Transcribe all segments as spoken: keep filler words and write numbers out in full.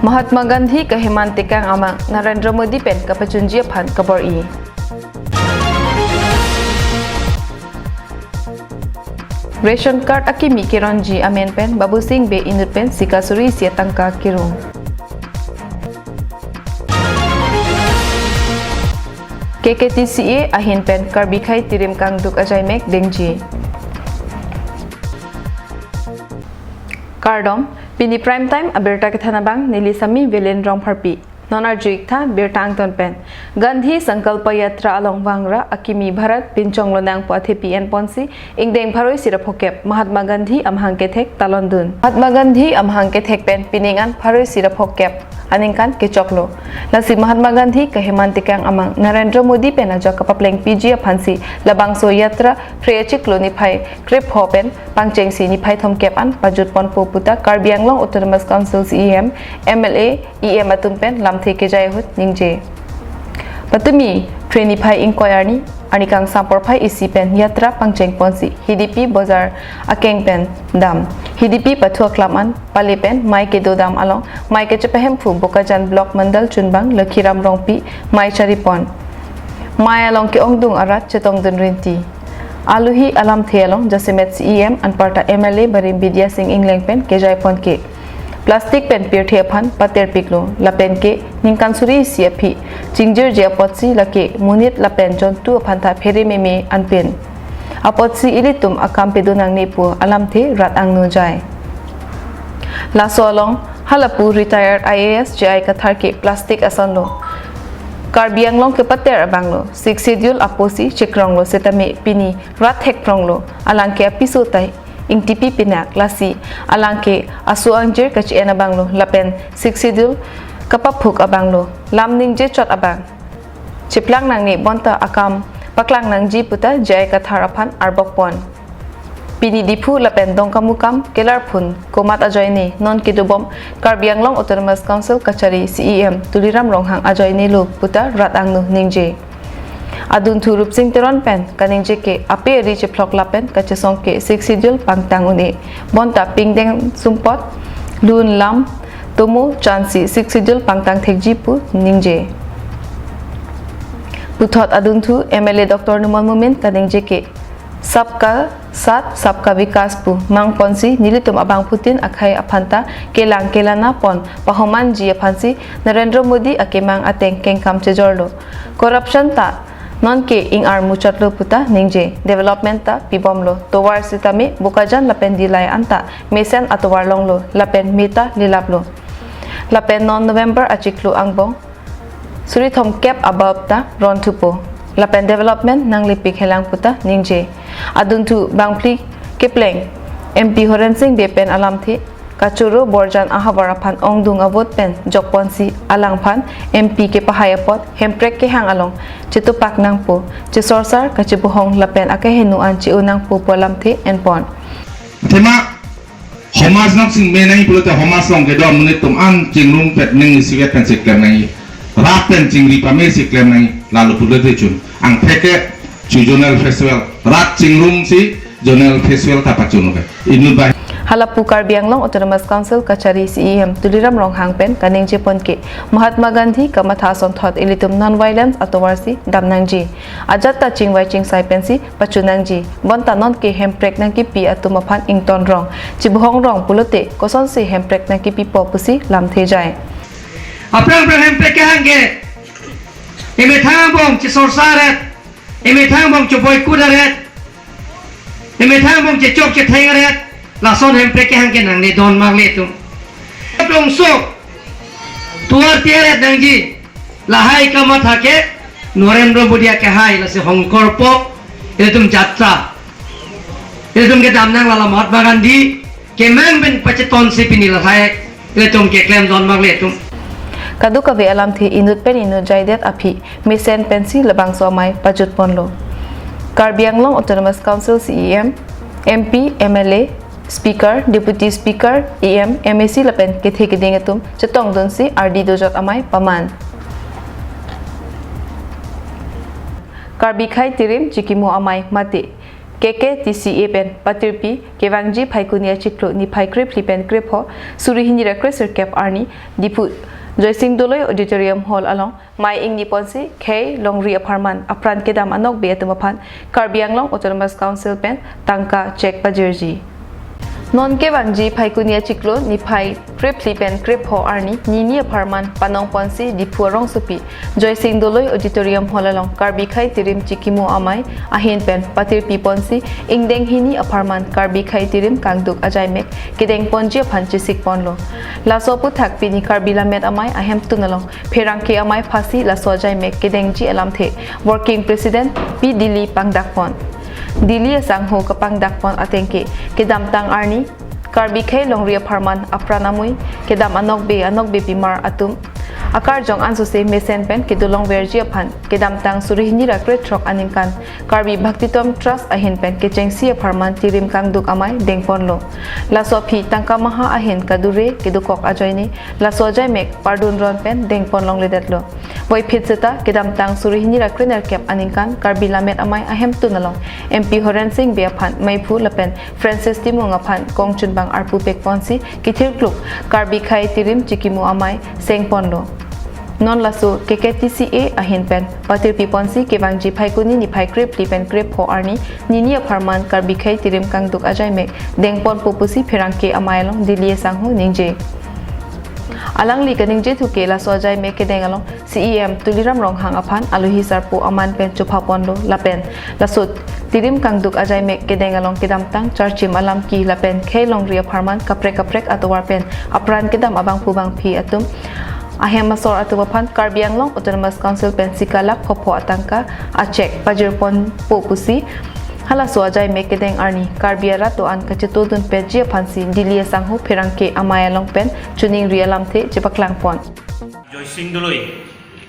Mahatma Gandhi kaheman tekang amang Narendra Modi pen kapachunji aphan kabor-i. Ration card akimi keronji amen pen Babusing Bey inut pen sika suri isi atangka kirung. K K T C A ahin pen Karbi Khai Tirim kangduk ajaimek dengji. Kardom, pini Prime Time abirta kethan abang neli Sami Velen Rongpharpi. Non arju-ik tha birta angton pen. Gandhi Sankalpa Yatra along vangra akimi Bharat pinchong lonang pu athepi enponsi ingdeng pharo isi ra phokep Mahatma Gandhi amahang kethek talondun. Mahatma Gandhi amahang kethek pen pining an pharo isi ra phokep aningkan kechoklo. Lasi Mahatma Gandhi kaheman tekang amang Narendra Modi pen ajok kapapleng piji aphansi labangso yatra Phre achiklo niphai krepho pen pangchengsi niphai thomkep an pajutponpo puta Karbi Anglong Autonomous Council C E M, M L A, E M atum pen lamthe kejai ahut ningje. Patumi Phre niphai ingkoi arni, arni kangsam porphai isi pen yatra pangchengponsi Hidipi Bazar akeng pen dam. Hidipi pathu aklam an pale pen mei kedodam along mei kechepahemphu Bokajan Block Mandal Chunbang Lakhiram Rongpi mei charipon. Mei along ke-ongdung arat chetongdun rinti. Aluhi alamthe along jasemet C E M anparta M L A barim Bidya Sing Engleng pen kejaiponke. Plastic pen pirthe aphan paterpiklo, lapen ke ningkan suri isi aphi chingjirji apotsi lake monit lapen jontu aphanta phere meme anpin. Apotsi ilitum akam pedonangne pu alamthe rat angno jai. Laso along halapu retired I A S J I Kathar ke plastic asonlo. Karbi Anglong kepater abanglo, Sixth Schedule apotsi chekronglo setame pini rat thekpronglo, alang ke apiso ta ingtipi pinak lasi alang ke aso angjir kachi-en abanglo lapen Sixth Schedule kapaphuk abanglo, lam ningje chot abang cheplang nangne bonta akam paklang nangji puta J I Kathar aphan arbokpon. Pini Diphu lapen Dongkamukam kelarphun komat ajoine non kedobom Karbi Anglong Autonomous Council kachari C E M Tuliram Ronghang ajoinelo puta rat angno ningje. Adunthu Rupsing Teron pen kaningje ke ape ari chephlok lapen kachesong ke Sixth Schedule pangtang un-e. Bonta pingdeng sumpot, lun lam, tomo chansi Sixth Schedule pangtang thekji pu ningje. Puthot adunthu M L A Doctor Numal Momin kaningje ke Sabka Saath, Sabka Vikas pu mangponsi nelitum abangphutin akhei aphanta kelang kelanapon pahomanji aphansi Narendra Modi akemang ateng kengkam chejorlo. Corruption ta nonke ing-ar muchotlo puta ningje, development ta pibomlo. Tovar sitame Bokajan lapen Dillai anta mesen atovar longlo lapen meta lelaplo. Lapen non November achiklo angbong suri thomkep a-bulb ta ronthupo. Lapen development nanglepik helang puta ningje. Adunthu bangphli kepleng M P Horen Sing Bey pen alamthe kachoro Borjan ahavar aphan ongdung avote pen jokponsi alangphan M P kepahai apot Hemprek kehang along chetupak nangpo, chesorsar kachebohong lapen akeheno an che-o nangpo pu alamthe enpon. Athema homaj nok sing menai pulote homaj along kedo amonit atum an chingrumpet ning isivet pen si klem nangji. Rat pen chingri pame si klem nangji. Lalu pulote chun angthek ke chu zonal festival rat chingrumsi zonal festival ta pachun ke. Inut bai. Halapu Karbi Anglong Autonomous Council kachari C E M Tuliram Ronghang pen kaningjepon ke Mahatma Gandhi kamatha asonthot ilitum non-violence atovarsi damnangji. Ajat ta chingvai chingsai pensi pachunangji. Bonta nonke Hemprek nangkipi atum aphan ingtonrong, chebohongrong pulote kosonsi Hemprek nangkipipo pusi lamthe jai. Aphrang aphrang Hemprek kehang ke emethang angbong chesorsa aret, emethang angbong choboi kut aret, emethang angbong chechok chetheng aret, lason Hemprek kehang ke nangne don makle atum. Aplongso tuar tiaret nangji. Lahai kamatha ke Narendra Modi akehai lasi hongkorpo, ilitum jatra, ilitum kedamnang lala Mahatma Gandhi kemang pen pachetonsi pini lahai ilitum keklem don makle atum. Kadokave alamthe inut pen inut jaidet aphi mesen pensi labangso amei pajutponlo. Karbi Anglong Autonomous Council C E M, M P, M L A, Speaker, Deputy Speaker, E M, M A C lapen kethe keding atum chetongdunsi ardi dojot amei paman. Karbi Khai Tirim chikimo amei mate. K K T C A pen patirpi kevangji Phaikuni achiklo niphai krephli pen krepho suri hini ra kresirkep arni Diphu Joysing Doloi Auditorium Hall along mei ingni ponsi khei longri apharman apran kedam anokbe atum aphan Karbi Anglong Autonomous Council pen tangka cheque pajirji. Non kevangji Phaikuni achiklo niphai krephli pen krepho arni nini apharman panong ponsi Diphu arongsopi Joysing Doloi Auditorium Hall along Karbi Khei Tirim Chikimo Amei ahin pen patirpi ponsi ingdeng hini apharman Karbi Khei Tirim kangduk ajaimek kedeng ponji aphan chesik ponlo. Laso aphuthak pini Karbi Lammet Amei ahemtun along pherangke amei phasi laso ajaimek kedengji alamthe Working President Pi Dili pangdak pon. Dili asangho kapangdak pon atengke kedamtang arni Karbi khei longri apharman apran amui kedam anokbe anokbepimar atum akarjong ansose mesen pen kedolongverji aphan kedamtang suri hini ra krethrok aningkan Karbi Bhaktitom Trust ahin pen kechengsi apharman Tirim Kangduk Amei dengponlo. Laso aphi tangka maha ahin kadure kedokok ajoine laso ajaimek pardun ron pen dengpon longledetlo. Voiphit seta kedamtang suri hini ra krenerkep aningkan Karbi Lammet Amei ahemtun along M P Horen Sing Bey aphan meiphu lapen Francis Timung aphan kongchunbang arpu pekponsi kithirkluk Karbi Khei Tirim Chikimo Amei sengponlo. Non laso K K T C A ahin pen patirpi ponsi kevangji Phaikuni niphai krephli pen krepho arni nini apharman Karbi Khei Tirim Kangduk ajaimek dengponpo pusi pherangke amei along Dili asangho ningje. Alangli kaningje thuke laso ajaimek kedeng along C E M Tuliram Ronghang aphan alohi sarpo aman pen chophaponlo lapen laso Tirim Kangduk ajaimek kedeng along kedamtang charchim alamki lapen khei longri apharman kaprek kaprek atovar pen apran kedam abangphu bangphi atum ahem asor atum aphan Karbi Anglong Autonomous Council pen sika lakh phopho atangka acheque pajirponpo pusi halaso ajaimek kedeng arni Karbi arat do-an kachetodun petji aphansi Dili asangho pherangke amei along pen choningri alamthe chepaklangpon. Joysing Doloi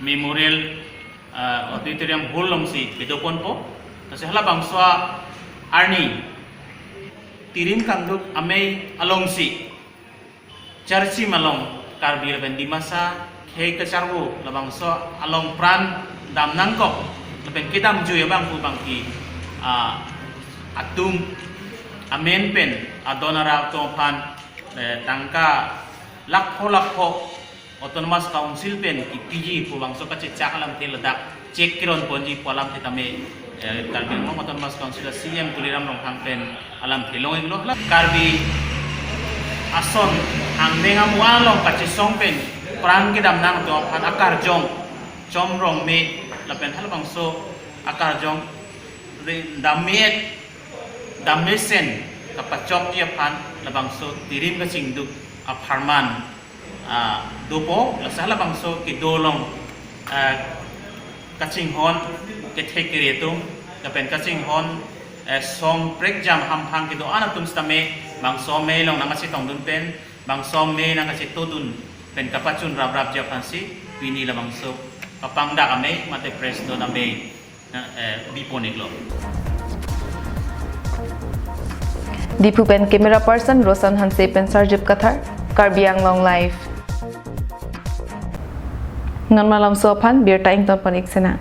Memorial, ah, Auditorium Hall alongsi kedoponpo. Lasi halabangso arni Tirim Kangduk Amei alongsi charchim along Karbi lapen Dimasa khei kacharvo labangso along pran damnangkok lapen kedamjui abangphu bangphi, ah, atum amen pen adon arap atum aphan, eh, tangka lakh pho lakh pho Autonomous Council pen kipiji pu bangso kachechak alamthe ladak cheque keron ponji pu alamthe tame, eh, Karbi Anglong Autonomous Council a C E M Tuliram Ronghang pen alamthe long-iklo. Karbi ason angdeng amu along kachesong pen pran kedamnang atum aphan akarjong chom rongme lapen halabangso akarjong re-, dammet dammesen kapachokji aphan labangso Tirim kachingduk apharman, ah, dopo, lasi halabangso kedo along, ah, kachinghon kethek kere atum lapen kachinghon, eh, song prekjam hamphang kedo-an atum sitame bangso amei along nangkachetongdun pen bangso amei nangkachetodun pen kapachun raprapji aphansi pini labangso kapangdak amei mate press note amei na, eh, bipon-iklo. Diphu pen camera person Roshan Hanse pen Sarjip Kathar, Karbi Anglong Live. Non malomso aphan birta ingtonpon-ik sena.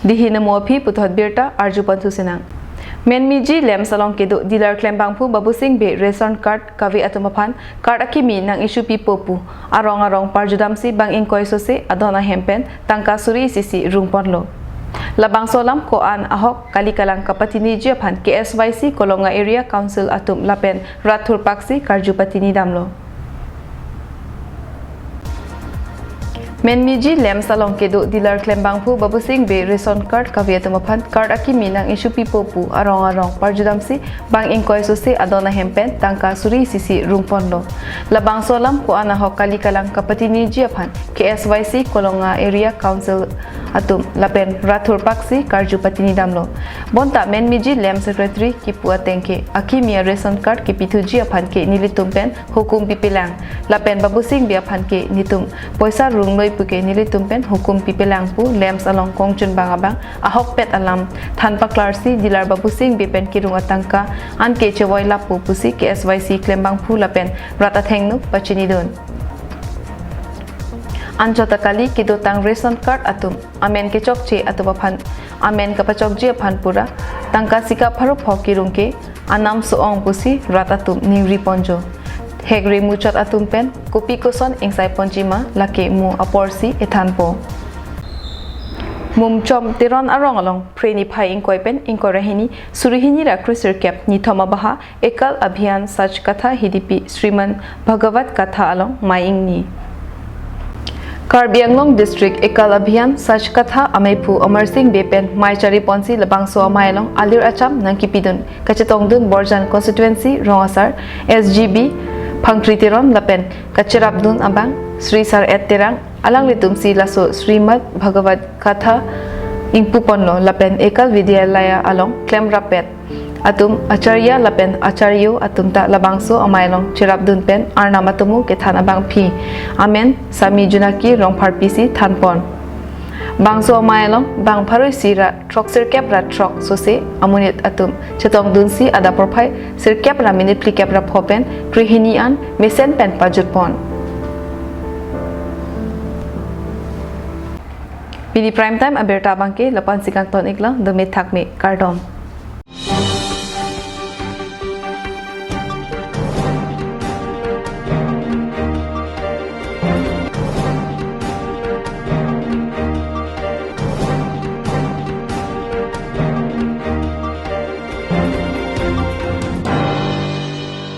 Dihi namo aphi puthot birta arju ponthu sinang. Menmiji LAMPS along kedo dealer klembangphu Babusing Bey ration card kave atum aphan card akimi nang issue pipo pu arong arong parjudamsi bang ingkoi sose adon ahem pen tangka suri isi isi rungponlo. Labangso alam ko-an ahok kali kalang kapatiniji aphan K S Y C Kolonga Area Council atum lapen rat thurpaksi karju patini damlo. Menmiji LAMPS along kedo dealer klembangphu Babusing Bey ration card kave atum aphan card akimi nang issue pipo pu arong arong parjudamsi bang ingkoi sose adon ahem pen tangka suri isi isi rungponlo. Labangso alam ko-an ahok kali kalang kapatiniji aphan K S Y C Kolonga Area Council atum lapen rat thurpaksi karju patini damlo. Bonta menmiji LAMPS secretary kipu ateng ke akimi a ration card kepithuji aphan ke nelitum pen hukum pipelang. Lapen Babusing Bey aphan ke netum poisa rungnoi pu ke nelitum pen hukum pipelang pu LAMPS along kongchunbang abang ahokpet alam than paklarsi dealer Babusing Bey pen kirung atangka anke chevoi lapo pusi K S Y C klembangphu lapen rat athengno pachinidun. Anchot akali kedotang ration card atum amen kechokche atum aphan amen kapachokji aphan pura tangka sika pharo phok kirung ke anam so-ong pusi rat atum ningri ponjo. Hekre muchot atum pen kopi koson ingsai ponji ma lake mo aporsi ethanpo. Mumchom Teron arong along Phre niphai ingkoi pen ingkoi ra hini suri hini ra kre sirkep nithom abaha Ekal Abhiyan Sach Katha Hidipi Srimad Bhagavat Katha along mei ingni. Karbi Anglong District Ekal Abhiyan Sach Katha ameiphu Amarsing Bey pen mei chari ponsi labangso amei along alir acham nangkipidun kachetongdun Borjan Constituency Rong Asar S G B Phangkri Teron lapen kacherapdun abang Sri Sar Et Terang alanglitumsi laso Srimad Bhagavat Katha ingpu ponlo lapen Ekal Vidyalaya along klemrappet atum acharya lapen acharyo atum ta labangso amei along cherapdun pen arnam atomo kethan abangpi amen Sami Junaki Rongpharpi si thanpon. Bangso amei along bang pharo isi ra throk sirkep ra throk sose amonit atum chetongdunsi adap porphai sirkep ra minute phlikep ra pho pen kre hini an mesen pen pajutpon. Pini Prime Time abirta abangke lapu-ansi kangton iklo, dome thakme, kardom.